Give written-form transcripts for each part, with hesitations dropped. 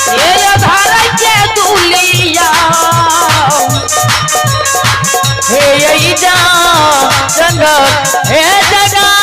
हे धारा के दुलिया हे यही जा जंगल हे जगा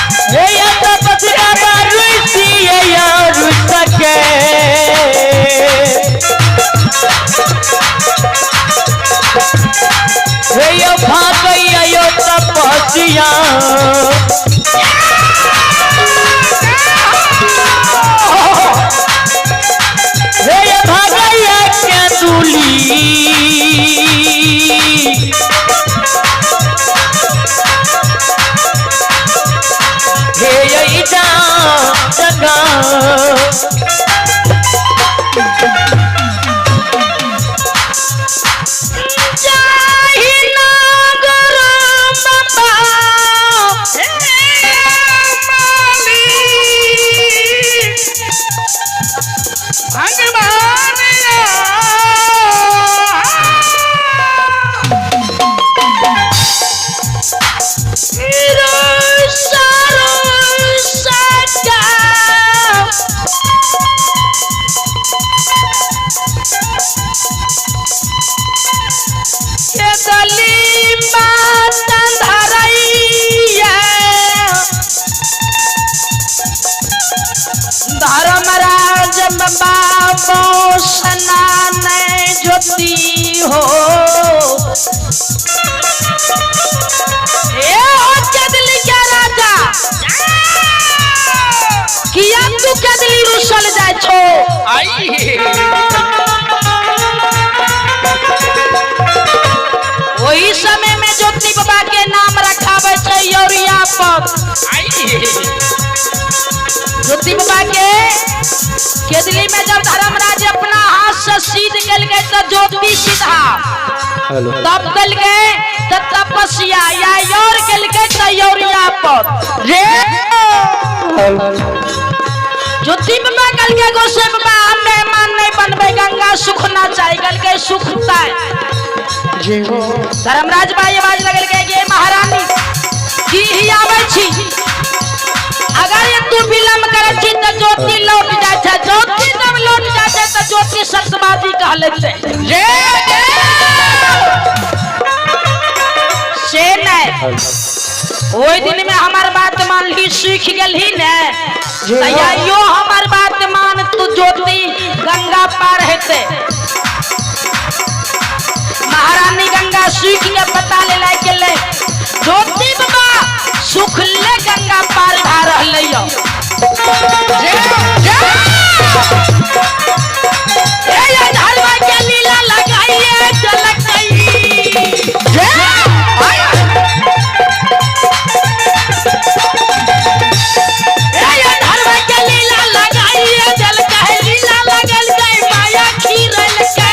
हे तपस्या रुचि रुसके हे यो भागैया यो तपस्या हे यो भागैया के दुली हे यही जा जगह जाहि नागर बाबा धर्मराज बाबो स्नान ज्योति हो ए हो केदली के राजा किया तू केदली रुसल जाय छो। वही समय में ज्योति बाबा के नाम रखावे छै यौरिया पर। ज्योति बाबा के केदली में जब धर्मराज अपना हाथ से सीध गल गए तो ज्योति सीधा तब गल गए तो तपस्या या your गल गए तो यौरिया पर रे ज्योति बाबा गल गए गोसाई बाबा हम मेहमान नहीं बनबे गंगा सुखना चाहिए गल गए सुखता धर्मराज भाई आवाज लगल गए गे महारानी की ही आवे छी अगर ये तू विलंब करे छी तो ज्योति लौट जाय छै ज्योति जब लौट जाय छै तो ज्योति सत्यवादी कह लेते से नहीं ओहि दिन में हमार बात मान ली सीख गेलही ने तैयो हमार बात मान तू ज्योति गंगा पार हेते। महारानी गंगा सीख के पता ले लाय गेलै ज्योति बाबा सुख ले गंगा पार भा रहलै यो। ए धर्म के लीला लगाइए चलकई ए धर्म के लीला लगाइए चलकई लीला लगल गई माया खीरल के।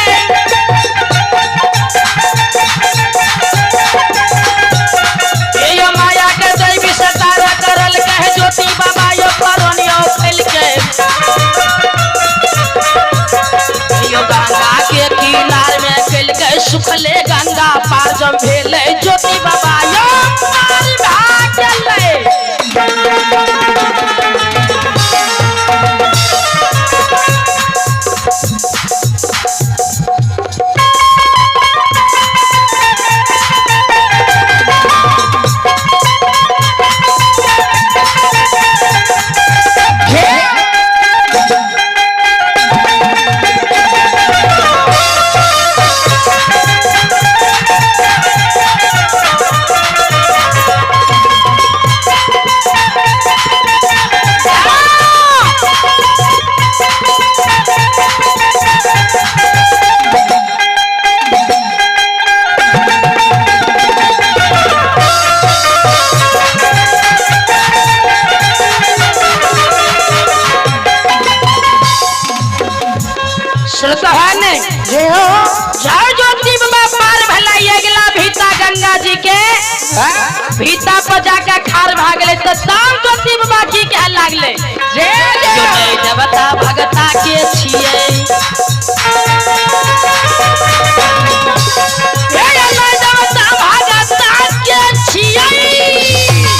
जी के भीता पर जाके खार भा गेलै तऽ तब ज्योति बाबा की कहे लागलै जे जो नहीं देवता भगता के छियै हे नहीं देवता भगता के छियै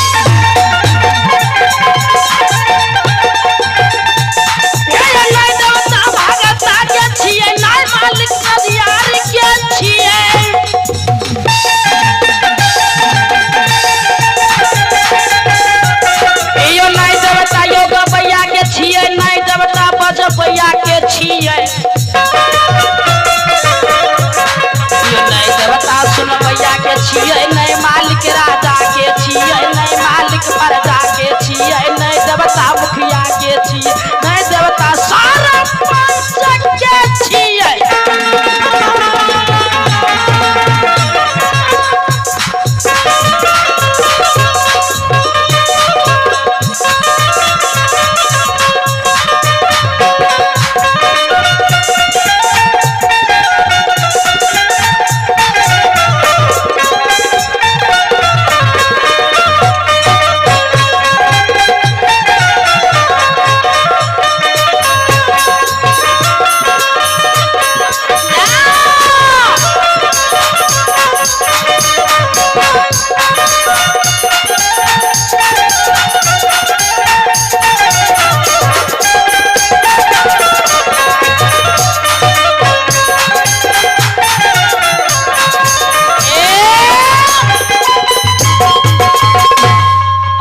हे नहीं देवता भगता के छियै नहीं मालिक नदियार के छियै यो नहीं देवता यो गबैया के छियै नहीं देवता बजबैया के छियै यो नहीं देवता सुनबैया के छियै नहीं मालिक राजा के छियै नहीं मालिक प्रजा के छियै नहीं देवता मुखिया के छियै नहीं देवता सारा पंच के छियै।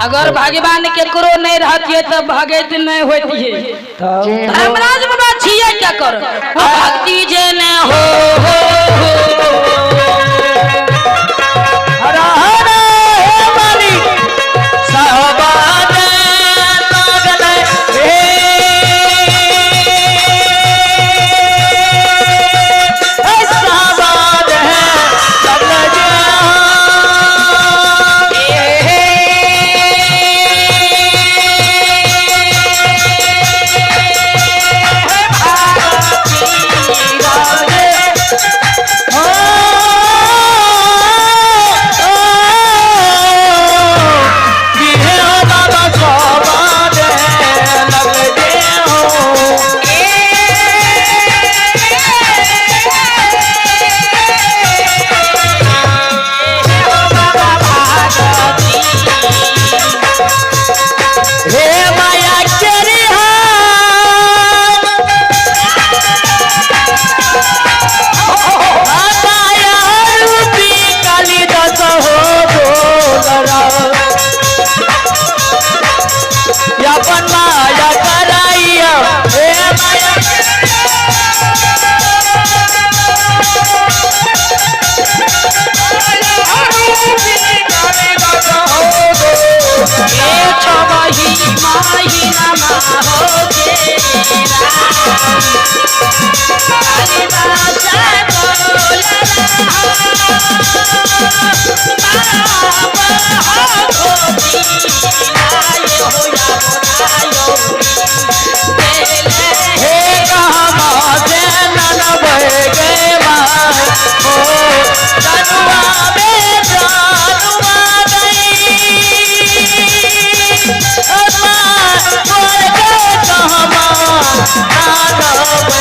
अगर भगवान केकरो नहीं रहतिए तो भगत नहीं होतिए। धर्मराज बाबा छियै केकर भक्ति जे ने हो हो हो हर हर हे मालिक सहबाद लागल हे सहबाद है लगल जे हे माया केरी माया रूपी कालिदास हो बोल अपन माया कराइया हे माया ए छबही माही नमा हो हे कहमा से नन बह गए ओ तनुआ में प्राणुआ गई अम्मा बोल के कहमा नान बह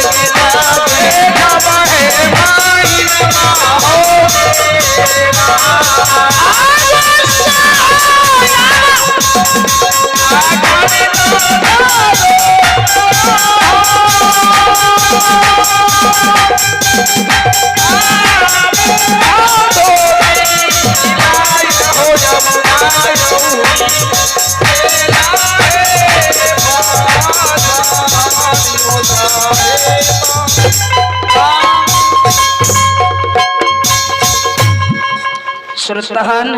श्रुतहन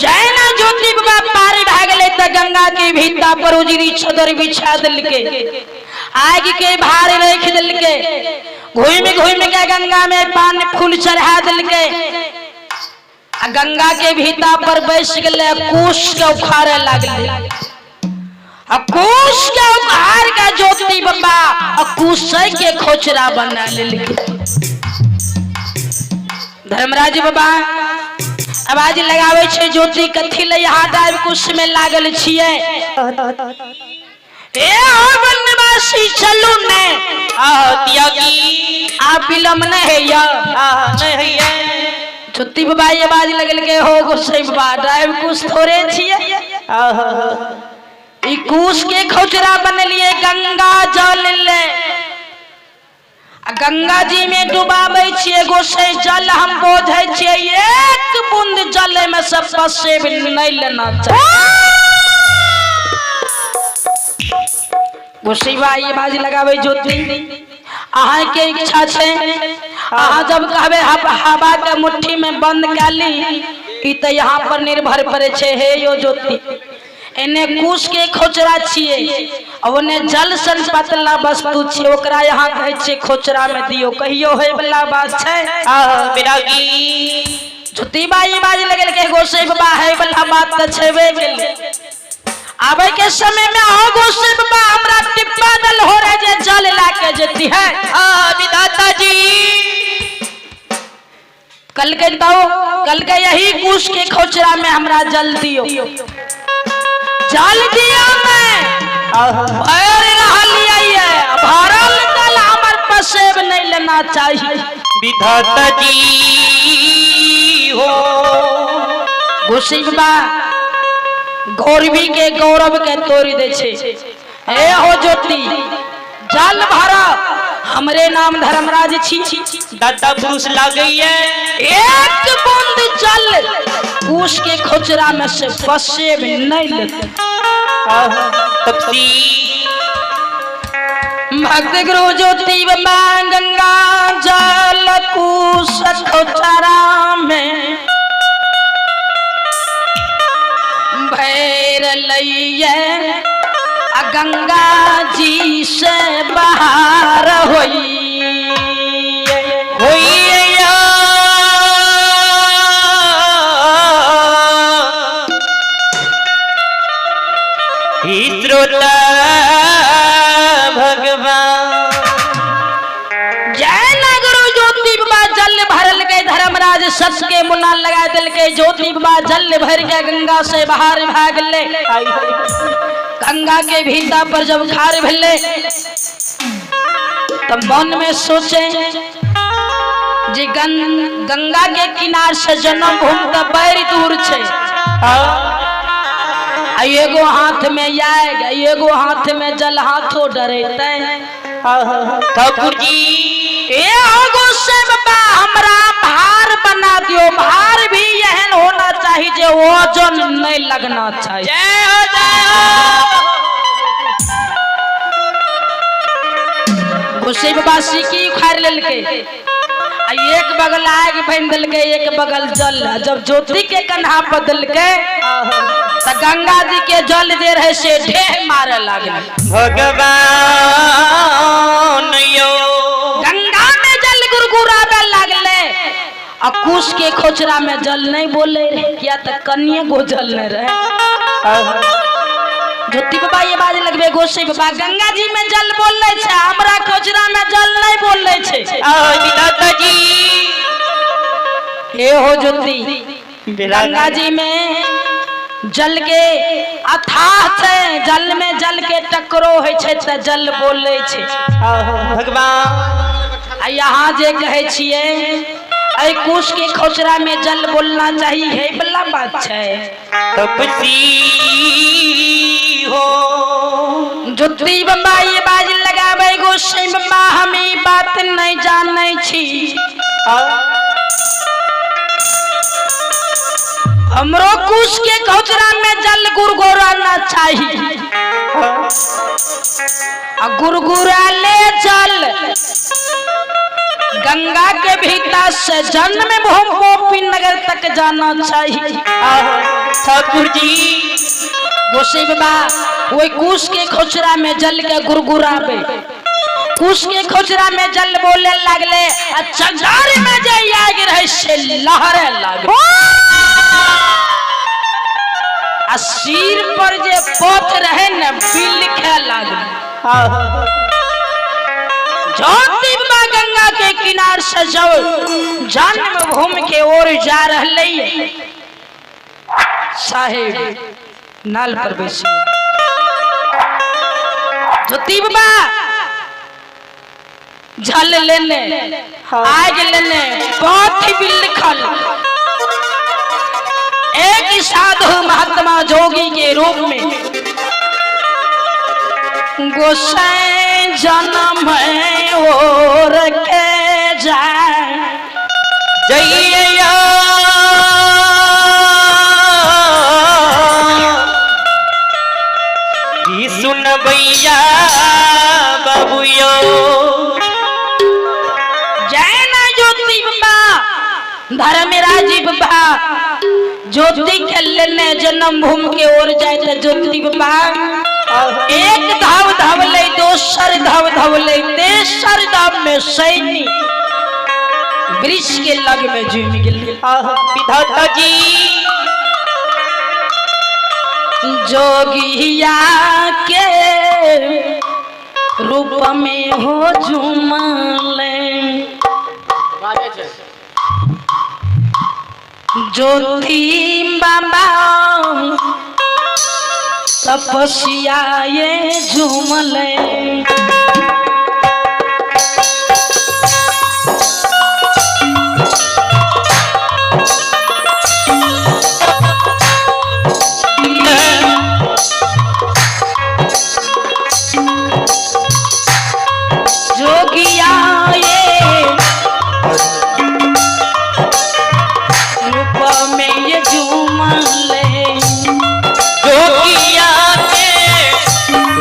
जैना ज्योति बाबा पार भए गेलै तऽ गंगा के भीता पर उजरी चदर बिछा देलकै, आगि के भार रखि देलकै, घूमि घूमि के गंगा में पान फूल चढ़ा देलकै आ गंगा के भीता पर बैस गेलै, कुश के उखाड़े लागलै आ कुश के उखाड़ के ज्योति बाबा आ कुश के खोचरा बना लेलकै। धर्मराज बाबा आवाज लगाबै छै ज्योति कथी ले यहाँ डाइव कुश में लागल छियै ए वनवासी चलू ने। आह त्यागी। आ विलम्ब नहीं है। आह नहीं है। ज्योति बाबा ये आवाज लगल के हो गोसाई बाबा ड्राइव कुश थोड़े छियै। आह ई कुश के खोचरा बनेलिए गंगा जल ले आ गंगा जी में डुबाबै छियै गोसाई जल हम बोझै छियै एक बूंद जल में सब पसेब नहीं लेना चाहिए। गोसाई ये बाज लगाबै ज्योति अहाँ के इच्छा छै अहाँ जब कहबै हवा के मुट्ठी में बंद कए ली ई तऽ यहाँ पर निर्भर पड़ै छै। हे यो ज्योति एने कुश के खोचरा छियै आ ओने जल सन पतला वस्तु छियै ओकरा यहाँ कहै छियै खोचरा में दियौ कहियो होय वाला बात छै। आह विरागी। ज्योति बाई बाज लगल के गोसाई बाबा है वाला बात तऽ छेबे केलै। आबै के समय में अहो गोसाई बाबा हमरा टिप्पा दल हो रहे जे जल ला के जेती है। आह विधाता जी। कल के दो कल के यही कुश के खोचरा में हमरा जल दियो जल दियो मैं भर रहलियै भरल जल हमर पसेब नहीं लेना चाहिए। विधाता जी हो। गोसाई बाबा गौरवी के गौरव के तोड़ दे छे। ए हो ज्योति जल भरा हमरे नाम धर्मराज छी। दादा पुरुष लागैये। एक बूंद जल कुश के खोचरा में से पसेब नहीं लेते। तपसी। भक्त गुरु ज्योति बाबा गंगा जल कुश खोचरा में भैर लैये आ गंगा जी से बाहर होई होइया। श्रोता भगवान। जय नगरु ज्योति बाबा जल भरल के धर्मराज सत के मुना लगा दिल के ज्योति बाबा जल भर के गंगा से बाहर भाग ले। गंगा के भीता पर जब खार भेले तब मन में सोचे जे गंगा के किनार से जन्म भूमि त बड़ी दूर छे आ एगो हाथ में आग एगो हाथ में जल हाथो डरेते। ठाकुर जी। ए एगो से बाबा हमरा भार बना दियो भार भी एहन होना चाहिए जे वजन नहीं लगना चाहिए। जय हो जय हो। गोसाई बाबा सिक्की उखाड़ लेलकै आ एक बगल आग बांधि देलकै एक बगल जल। जब ज्योति के कन्हा पर देलकै त गंगा जी के जल जे रहे से ढेह मारे लागल। भगवान यो। गंगा में जल गुरगुरावे लागले आ कुश के खोचरा में जल नहीं बोले रहे किया त कनिए गो जल नहीं रहे। ज्योति बाबा ये बाज लगबे गोसाई बाबा गंगा जी में जल बोले छे हमरा खोचरा में जल नहीं बोले छे। विधाता जी। हे हो ज्योति गंगा जी में जल के अथाह छे जल में जल के टकरो होय छे त जल बोले छे। भगवान। आ यहाँ जे कहे छियै ऐ कुश के खोचरा में जल बोलना चाहिए हे बला बात छे। तपसी हो। ज्योति बाबा ये बाज लगाबै गोसाई बाबा हम ई बात नहीं जानै छी। हमरो कुश के खोचरा में जल गुरगुराना चाहिए आ गुरगुरा ले जल गंगा के भीतर से जन्म भूमि गोपी नगर तक जाना चाहिए। ठाकुर जी। गोसाई बाबा वही कुश के खोचरा में जल के गुरगुरावे कुश के खोचरा में जल बोले लागले आ चंगार में जे आग रहे से लहरे लागले आ सिर पर जे पथ रहे न बिल खे लागले। ज्योति बाबा गंगा गंगा के किनार से जब जन्मभूमि के ओर जा रहे साहेब नाल पर बैसी ज्योति बाबा जल लेने आग लेने बहुत भी लिखल एक साधु महात्मा जोगी के रूप में गोसाई जन्म और के जाए जइया की सुनबैया बाबूयो। जय ना ज्योति बाबा धर्मराजी बाबा ज्योति के लेने जन्म भूमि के ओर जाए तो ज्योति बाबा एक धाव धावले, दोसर धाव धावले, तेसर धाव में सैनी वृक्ष के लग में झूम गेल। विधाता जी जोगिया के रूप में हो झूमले ज्योति बाबा तपस्या ये झूमले। जोगिया ये रूप में ये झूमले। जोगिया के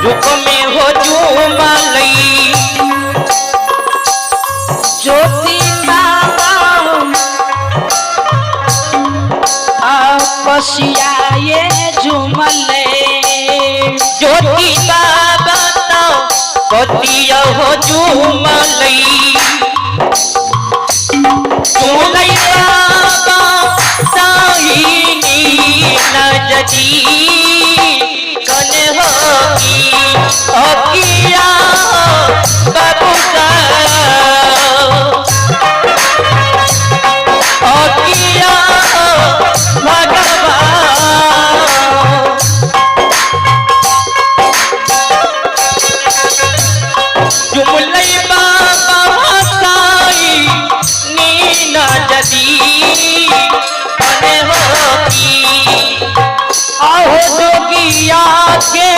रूप में हो झूमलई। ज्योति बाबा तपस्या ये झूमले। ज्योति बाबा तपस्या हो झूमलई। झूमलई बाबा साहिनी नजदी कन होगी अकिया बाबू सा अकिया भगवान। जुमलई बाबा साई नीना जदी कन होगी। आहो जोगिया के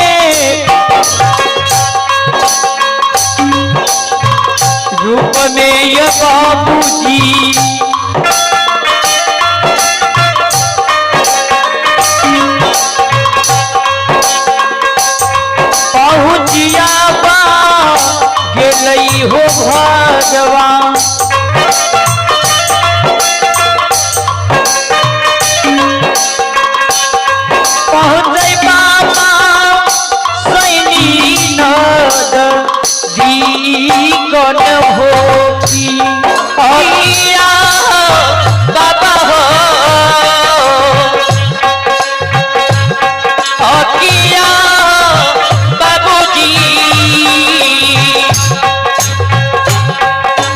रूप में ये बाबूजी पहुँचिया बा गेलई हो भगवान। पहुँचै बाबा सैनी नद दीगन होती। अकिया बाबा हो अकिया बाबूजी।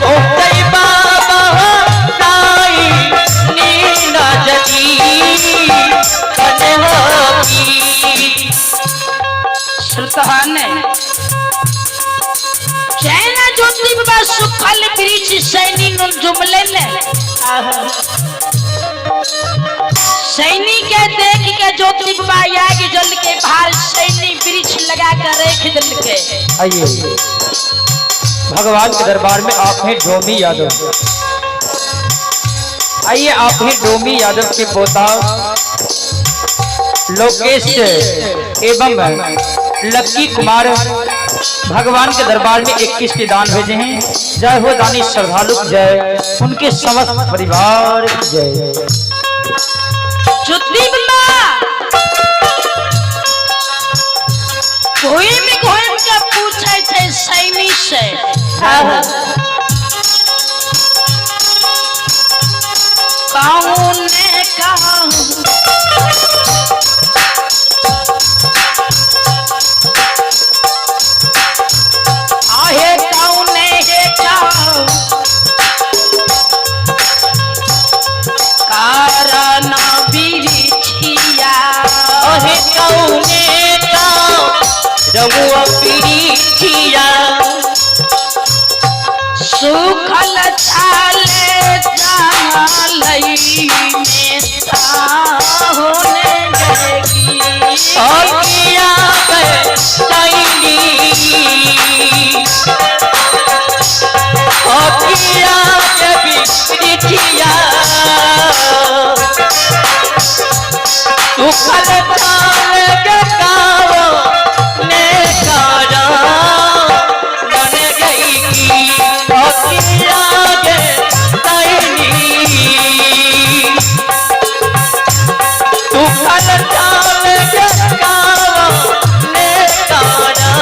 पहुँचै बाबा साई नीना जदी कन होगी। श्रुतहान चैना ज्योति बाबा सुखल वृक्ष सैनी नुन जुमले ने सैनी के देख के ज्योति बाबा याग जल के भार सैनी वृक्ष लगा कर रख दिल के। आइए भगवान के दरबार में आप हैं डोमी यादव। आइए आप हैं डोमी यादव के पोता लोकेश एवं लक्की कुमार भगवान के दरबार में 21 के दान भेजे हैं। जय हो दानी श्रद्धालु जय, उनके समस्त परिवार की जय। ज्योति बाबा घूमि घूमि के पूछे छे सैनी से कौन कहा आहे कौन है कहा चाले जालई में होने गई। और किया गए सैनी और किया के बिरिठिया सुखल चाल के कावो ने कारा बन गई की और किया के सैनी सुखल चाल के कावो ने कारा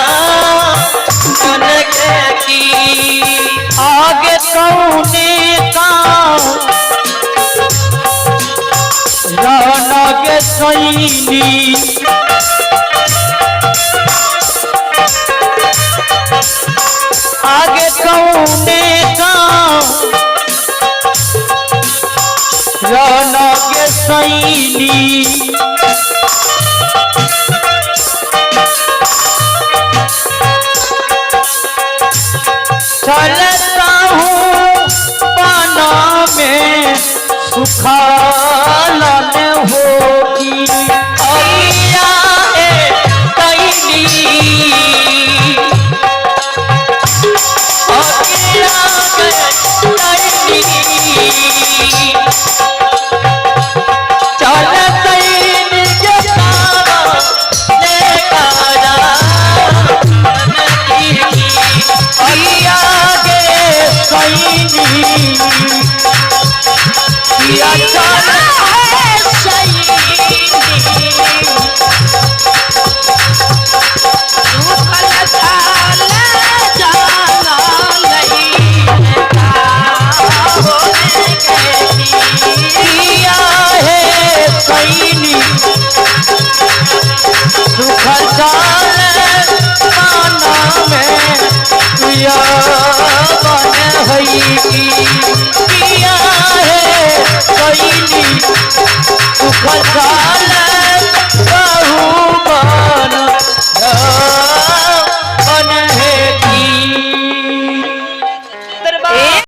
बन गई की। आगे कौने का राना के सैनी आगे कौने का राना के सैनी चलता हूँ पाना में सुखालन होगी। अइया ए तैनी अकिया के तैनी चल तैनी के कारा ने कारा अइया गे सैनी किया चल किया है सैनी सुख चाल पाना में किया बन हई की किया है सैनी सुख चाल